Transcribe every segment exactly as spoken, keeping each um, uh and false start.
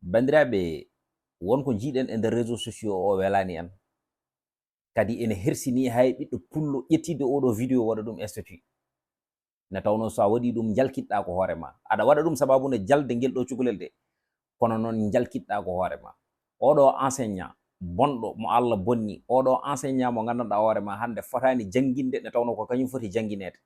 Banndiraaɓe, won ko njiiɗen e nder réseaux sociaux o welaani en. Kadi ene hersini hay ɓiɗɗo pullo ƴettiiɗo oɗo vidéo waɗa ɗum statut. Nde tawnoo so a waɗii ɗum, njalkitɗaa ko hoore ma. Aɗa waɗa ɗum sababu nde jalde ngel ɗo cukalel de. Kono noon njalkitɗaa ko hoore ma. Oɗo enseignant bonɗo mo Allah bonni, oɗo enseignant mo nganndanɗaa hoore ma hannde fotaani jannginde nde tawnoo ko kañum foti janngineede.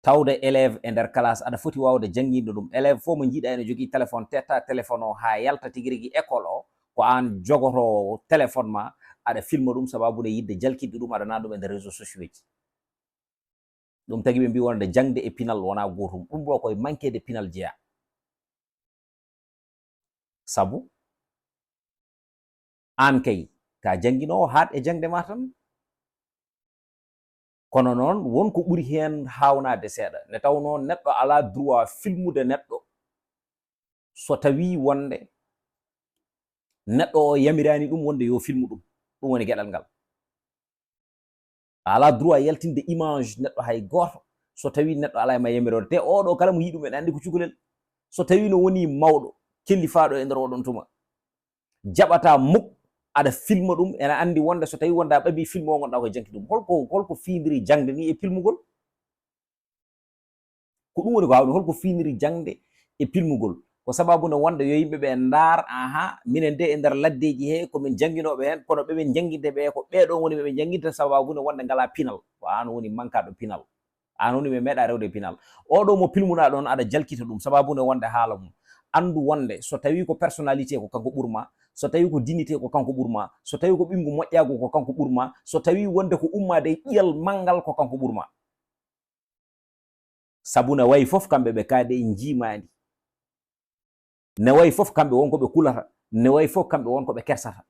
Tawde élève e nder classe, aɗa foti waawde jannginde ɗum. Élève fof mo njiiɗaa ene jogii téléphone, tetta téléphone o haa yalta tigi rigi école o, ko aan jogotoowo téléphone ma, aɗa filma ɗum sababu nde yiɗde jalkitde ɗum, aɗa naatna ɗum e nder réseaux sociaux ji. Ɗum tagi ɓe mbii wonde jaŋde e pinal wonaa gootum. Ɗum ɗo koye manquede pinal jeyaa. Sabu aan kay, ka jannginoowo, haaɗ e jaŋde ma tan. Kono noon, won ko ɓuri heen haawnaade seeɗa. Nde tawnoo neɗɗo alaa droit filmude neɗɗo so tawii wonde neɗɗo o yamiraani ɗum wonde yo filmu ɗum. Ɗum woni geɗal ngal. A alaa droit yaltinde image neɗɗo hay gooto so tawii neɗɗo alaa e ma yamiroore. Te oɗo kala mo yiɗi ɗum ene anndi ko cukalel. So tawii no woni mawɗo, kellifaaɗo e nder oɗon tuma, jaɓataa muk aɗa filma ɗum, ene anndi wonde so tawii wonde a ɓaɓii film o ngonɗaa ko jaŋde ɗum. Holko, holko fiindiri jaŋde ni e pilmugol? Ko ɗum woni ko hawni, holko fiiniri jaŋde e pilmugol? Ko sababu nde wonde yo yimɓe ɓe ndaar, aha, minen de e nder laddeeji he ko min jannginooɓe heen, kono ɓe ɓe jannginde ɓe ko ɓee ɗoon woni ɓe ɓe jannginta sababu nde wonde ngalaa pinal. Ko aan woni mankaaɗo pinal. Aan woni ɓe meeɗaa rewde pinal. Oɗo mo pilmunaa ɗoon aɗa jalkita ɗum sababu nde wonde haala mum. Anndu wonde so tawii ko personnalité ko kanko ɓurma, so tawii ko dignité ko kanko ɓurma, so tawii ko ɓinngu moƴƴaagu ko kanko ɓurma, so tawii wonde ko ummaade e ƴiyal manngal ko kanko ɓurma. Sabu ne wayi fof kamɓe ɓe kaade njiimaandi. Ne wayi fof kamɓe won ko ɓe kulata. Ne wayi fof kamɓe won ko ɓe kersata.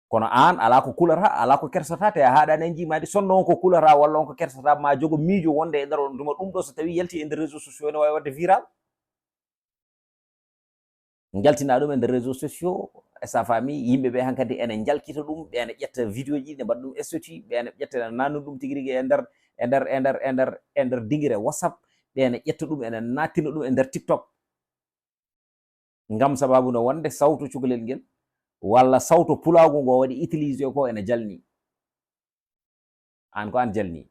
Kono aan alaa ko kulata, alaa ko kersata, te a haaɗaani e njiimaandi. Sonno on ko kulata walla on ko kersata, ma jogo miijo wonde e nder on tuma. Ɗum ɗo so tawii yalti e nder réseaux sociaux ne wawi waɗde viral. Njaltina ɗum e nder réseaux sociaux, e sa faami, yimɓe ɓe hankadi ene njalkita ɗum, ɓe ene ƴetta vidéo ji, ne mbaɗa ɗum statut, ɓe ene ƴetta, ene nanna ɗum tigi rigi e nder, e nder, e nder, e nder, e nder dingire WhatsApp, ɓe ene ƴetta ɗum, ene nattina ɗum e nder TikTok. Ngam sababu no wonde sawto cukalel ngel, walla sawto pulaagu ngo waɗi utilisé ko ene jalni. Aan ko aan jalni.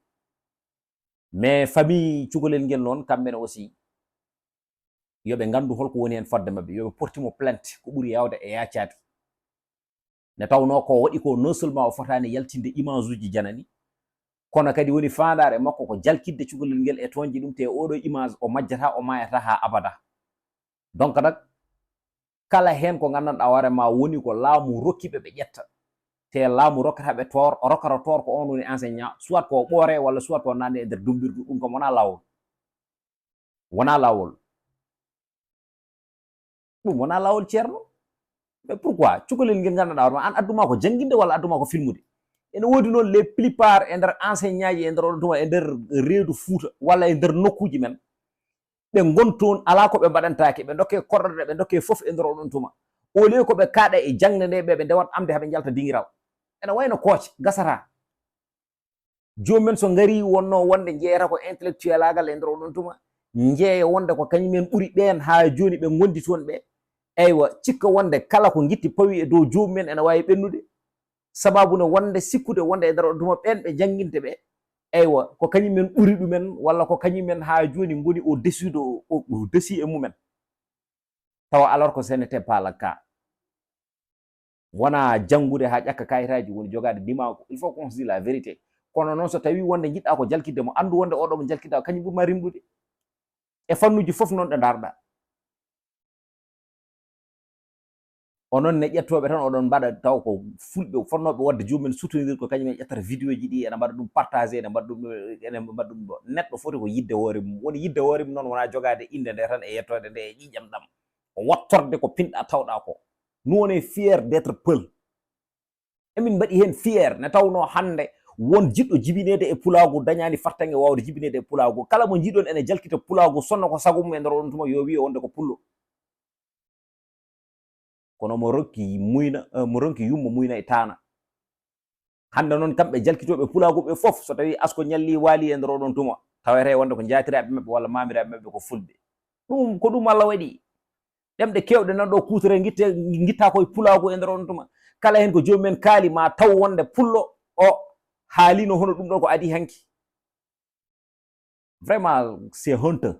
Mais famille cukalel ngel noon, kamɓe ne aussi, yo ɓe nganndu holko woni heen fodde maɓɓe, yo ɓe porti mo plainte ko ɓuri yaawde e yaacaade. Nde tawnoo ko waɗi ko non seulement o fotaani yaltinde image uji janani, kono kadi woni faandaare makko ko jalkitde cukalel ngel e toñde ɗum, te oɗo image o majjata, o maayata haa abada. Donc nag, kala heen ko nganndanɗaa hoore ma woni ko laamu rokki ɓe, ɓe ƴetta. Te laamu rokkata ɓe toor, o rokkata toor ko on woni enseignant, soit ko ɓoore walla soit ko nande e nder dumbirdu, ɗum kam wonaa laawol. Wonaa laawol. Ɗum wonaa laawol, ceerno. Mais pourquoi? Cukalel ngel nganndanɗaa hoore ma, aan adduma ko jannginde walla adduma ko filmude? Ene woodi noon les plupart e nder enseignant ji e nder oɗo tuma e nder reedu Fuuta walla e nder nokkuuji men. Ɓe ngon toon, alaa ko ɓe mbaɗantaake, ɓe ndokke korɗoɗe, ɓe ndokke fof e nder oɗon tuma. Au lieu ko ɓe kaaɗa e jaŋde nde, ɓe, ɓe ndewa ɗamde haa ɓe njalta dingiral. Ene wayno kooce, gasata. Joomum en so ngari wonno wonde njeeyata ko intellectuelaagal e nder oɗon tuma, njeeya wonde ko kañum en ɓuri ɓeen haa jooni ɓe ngondi toon ɓe. Eywa, cikka wonde kala ko ngitti pawi e dow joomum en ene waawi ɓennude. Sababu ne wonde sikkude wonde e nder oɗon tuma ɓeen ɓe jannginte ɓe, eywa, ko kañum en ɓuri ɗum en, walla ko kañum en haa jooni ngoni au-dessus de, au, au-dessus e mum en. Tawa alors que ce n'était pas le cas. Wona janngude haa ƴakka kayitaaji, woni jogaade ndimaagu. Il faut qu'on se dise la vérité. Kono noon, so tawii wonde njiɗɗaa ko jalkitde mo, anndu wonde oɗo mo njalkitɗaa, kañum ɓurma rimɗude. E fannuuji fof noon ɗo ndaarɗaa. Onon ne ƴettooɓe tan, oɗon mbaɗa taw ko fulɓe fotnooɓe waɗde joomum en soutenir, ko kañum en ƴettata vidéo ji ɗi, ene mbaɗa ɗum partagé, ene mbaɗa ɗum, ene mbaɗa ɗum ɗo. Neɗɗo foti ko yiɗde hoore mum. Woni yiɗde hoore mum noon, wonaa jogaade innde nde tan e yettoode nde e ƴiiƴam ɗam. Ko wattorde ko pinɗaa tawɗaa ko. Nous, on est fiers d'être Peul. Emin mbaɗi heen fier, nde tawnoo hannde won jiɗɗo jibineede e pulaagu dañaani fartaŋŋe waawde jibineede e pulaagu. Kala mo njiɗon ene jalkita pulaagu, sonno ko sago mum e nder oɗon tuma, yo wiye wonde ko pullo. Kono mo ronki muyna, eh, mo ronki yumma muyna e taana. Hannde noon, kamɓe jalkitooɓe pulaagu ɓe fof, so tawii asko ñalli waali e nder oɗon tuma, tawete wonde ko njaatiraaɓe maɓɓe walla maamiraaɓe maɓɓe ko fulɓe. Ɗum ko ɗum Allah waɗi. Ɗemɗe kewɗe nan ɗo kuutore, ngitte, ngitta koye pulaagu e nder on tuma. Kala heen ko joomum en kaali, ma taw wonde pullo o haalino hono ɗum ɗo ko adii hanki. Vraiment, c'est honteux.